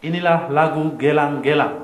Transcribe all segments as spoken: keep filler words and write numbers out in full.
Inilah lagu Gelang-Gelang.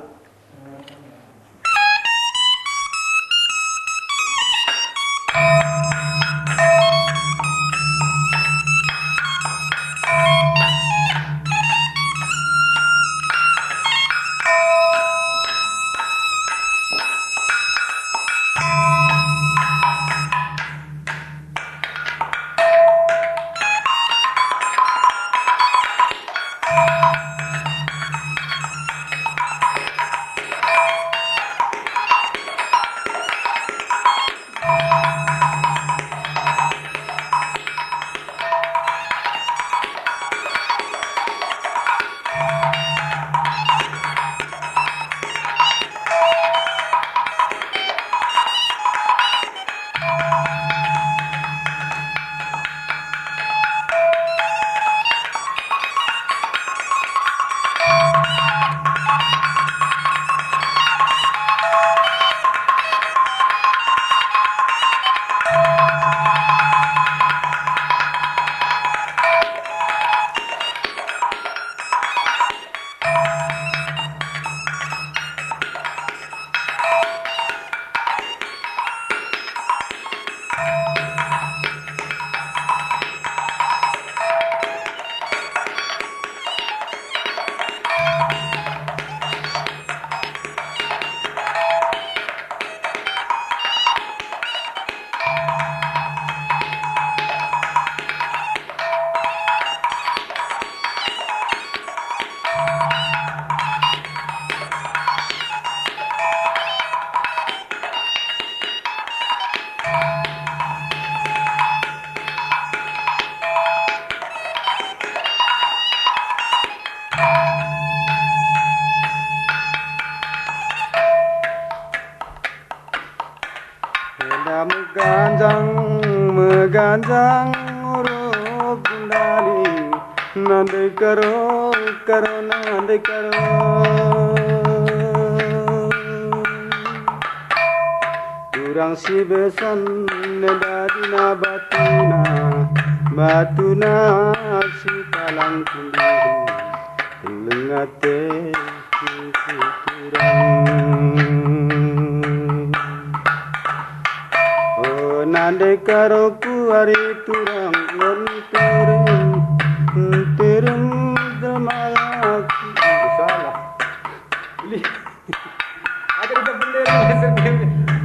Enda meganjang, meganjang urup gundali, nande karo, karo nande karo. Turang si besan enda dina batuna, batuna si talang kundi. Lengate si turang. O nande karo ku ari turang, ngon turung, turung demalaku. Salah. Ada kita bendera,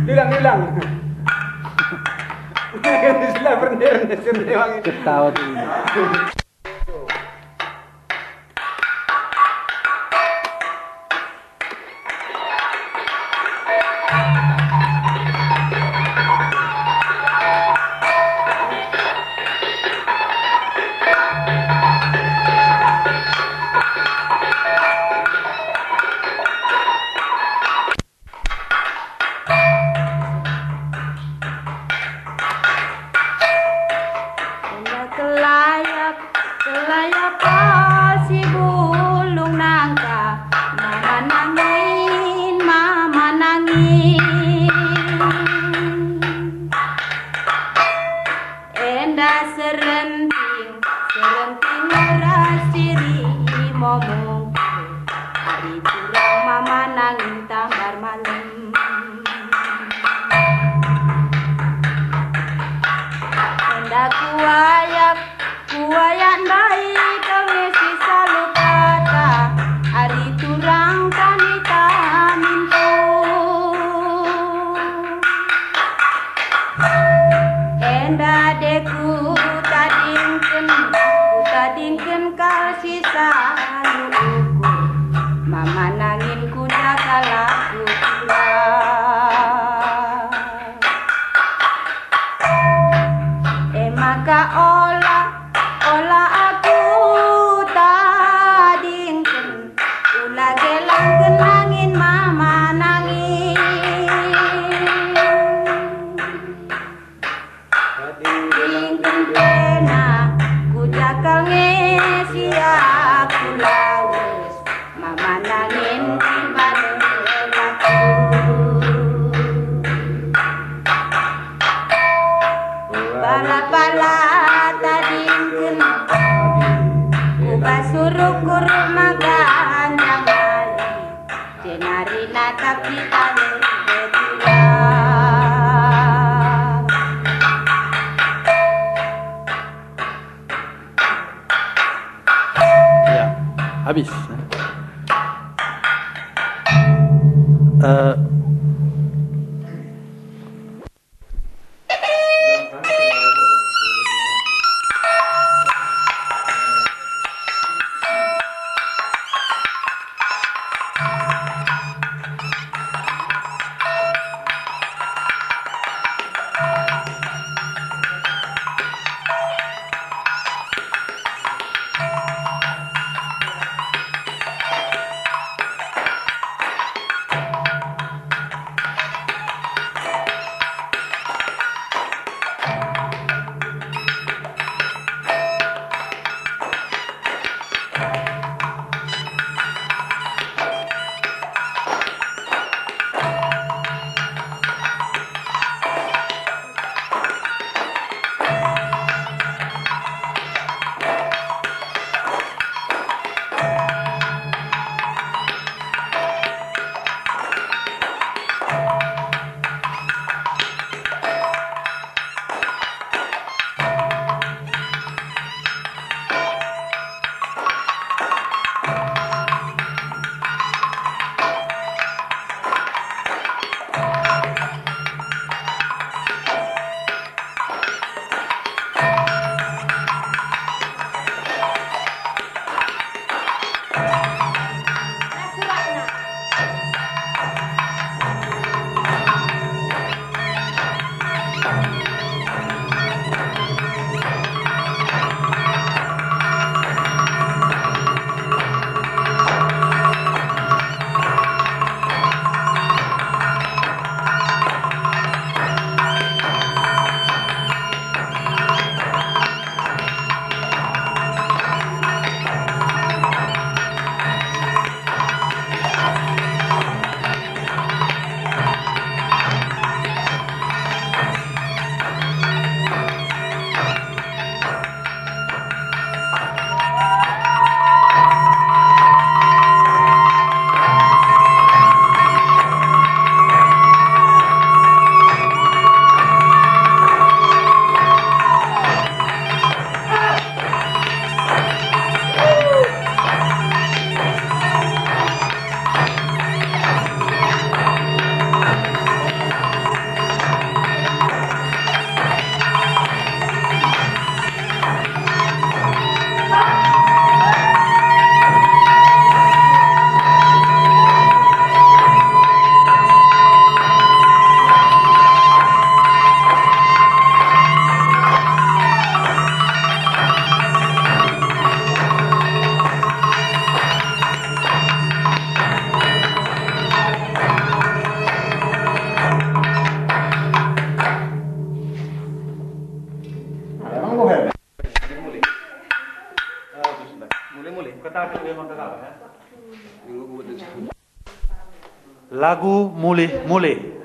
hilang, hilang. Sudah bendera, wangi. Ketawa tuh. Enda kelayap, kelayap si bulung nangka, mama nangin, mama nangin. Enda serenting, serenting ras siri momong. Ari turang mama nangin tambar malem. Enda kuayak, kuayak ndai kal nge si salu kata. Ari turang tani tamin tu. Enda de kutadingken, kutadingken kal si salu ukur. Mama nangin ku jaka laku kula. E maka ola, ola aku tadingken, ula gelangken nangin mama nangin. Dingken pena ku jakal nge si aku lawes, mama nangin timbal aku. Pala-pala tadingken, ku bas uruk-uruk maganda. Ya, habis. Eh, Lagu mulih-mulih.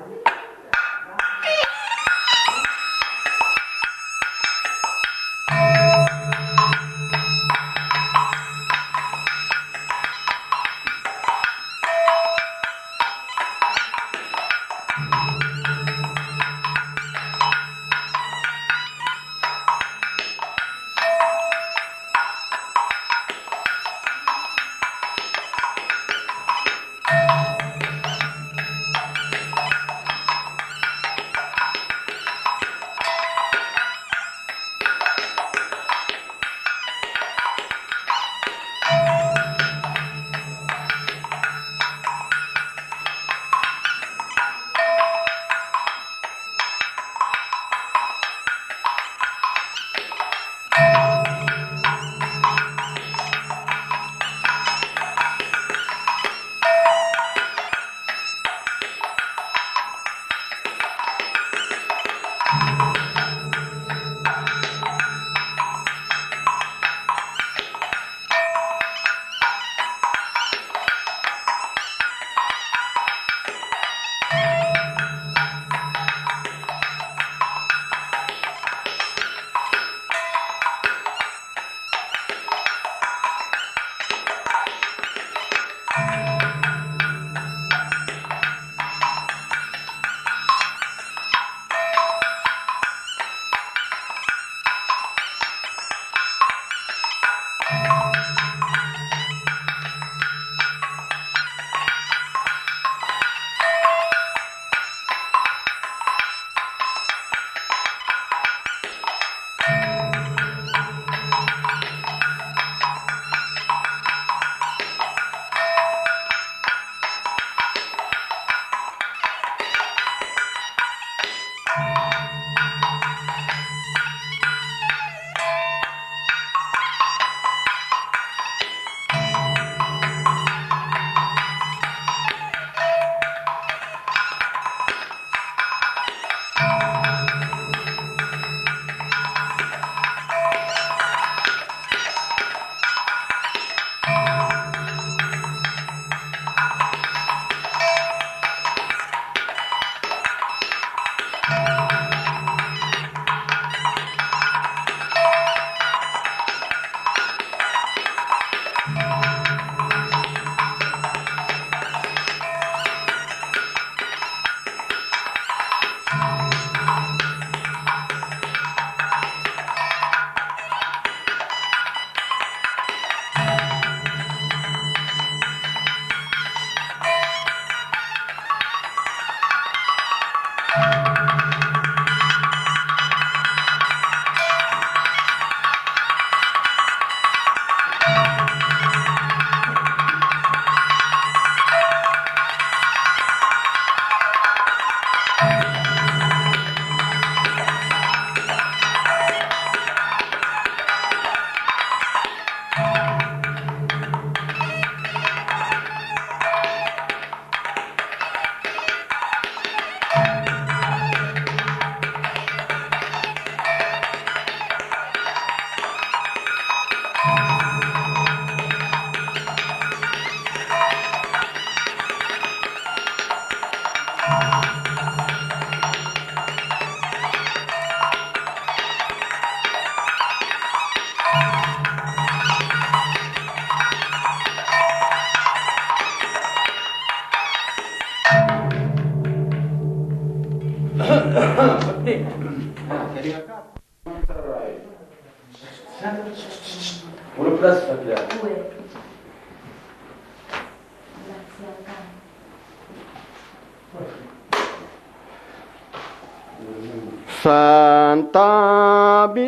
Santabi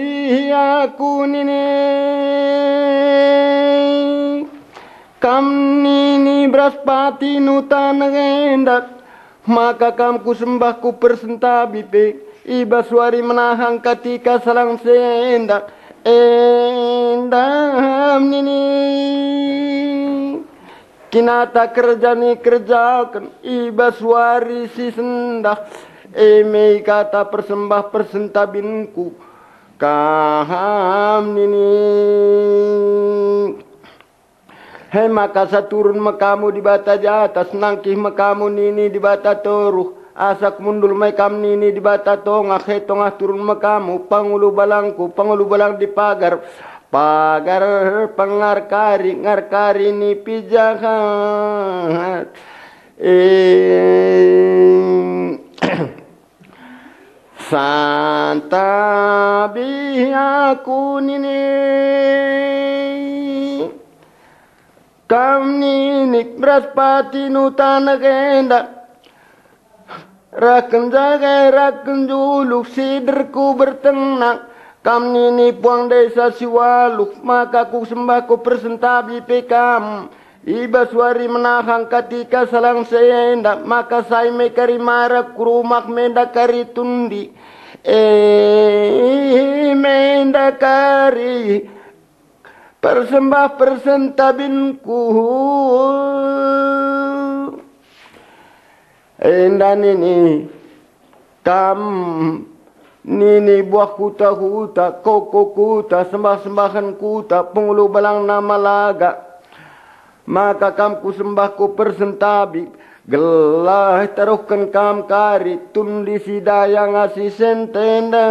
aku nini, kam nini Braspati nu taneh enda, maka kam kusembah kupersentabi pe i bas wari menahang katika salang si enda. Enda nini kinata kerja nikerjaken i bas wari si sendah, e me kata persembah persentabinku. Kam nini, he maka saturun me kamu Dibata jatas, nangkih me kamu nini Dibata toruh, asa kumundul me kam nini Dibata tongah, he tongah turun me kamu pangulu balangku, pangulu balang di pagar, pagar pengarkari, ngarkari nipi jahat. Eh, santabi aku nini, kam nini Braspati nu taneh enda, raken jagai, raken juluk, siderku bertenang. Kam nini puang desa si waluh, maka kusembah kupersentabi pe kam. I bas wari menahang katika salang si enda, maka sai me kari mara ku rumah menda kari tundi. E, menda kari persembah persentabinku. Enda nini, kam nini buah kuta-kuta, koko kuta, sembah-sembahen kuta, pengulu balangna Malaga. Maka kam kusembah kupersentabi, gelah taruhken kam kari tundi si daya ngasi sentenda.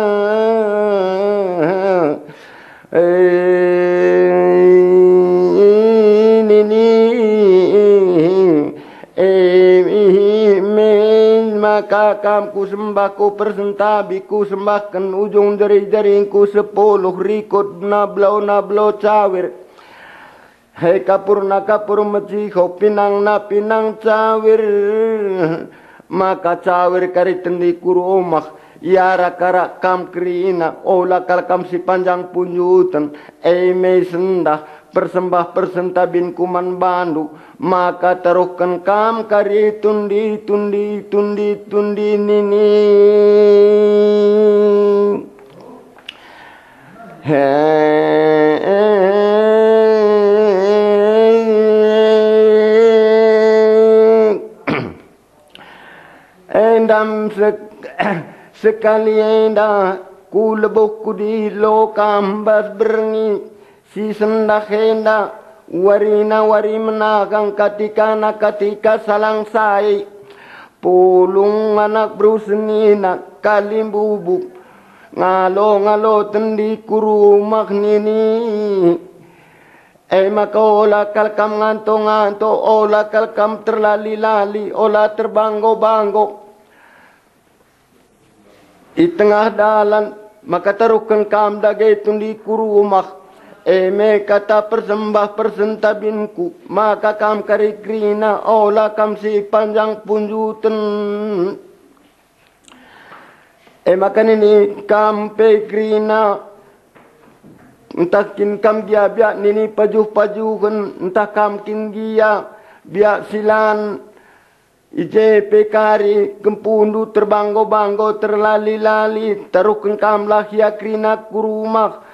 Eh, nini, eh, me maka kam kusembah kupersentabi, kusembahken ujung jari-jaringku sepuluh rikut nablo-nablo cawir. He kapurna kapur mejiho, pinangna pinang cawir. Maka cawir kari tendi ku rumah, iarak-arak kam kerina, ola kal kam si panjang punjuten, e me sendah persembah persentabinku man bandu, maka taruhken kam kari tundi, tundi, tundi, tundi nini. He, endam sek-, sekali enda ku lebuh ku dilo kam bas berngi si sendah enda, warina wari menahang katikana katika salang sai. Pulung anak beru senina kalimbubuk, ngalo-ngalo tendi ku rumah nini. E maka ola kal kam nganto-nganto, ola kal kam terlali-lali, ola terbanggo-banggo. I tengah dalan maka taruhken kam dage tundi ku rumah, e me kata persembah persentabinku, maka kam kari kerina, ola kam si panjang punjuten. E maka nini kam pe kerina, ntah kin kam gia biak nini pajuh-pajuhen, ntah kam kin gia biak silan. I je pe kari kempundu terbanggo-banggo, terlali-lali, taruhken kamlah ia kerina ku rumah.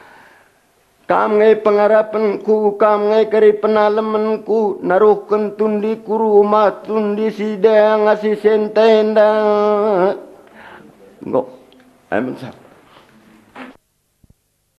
Kam nge pengarapenku, kam nge kari penalemenku, naruhken tundi ku rumah, tundi si daya ngasi sentenda. Enggo. Amin.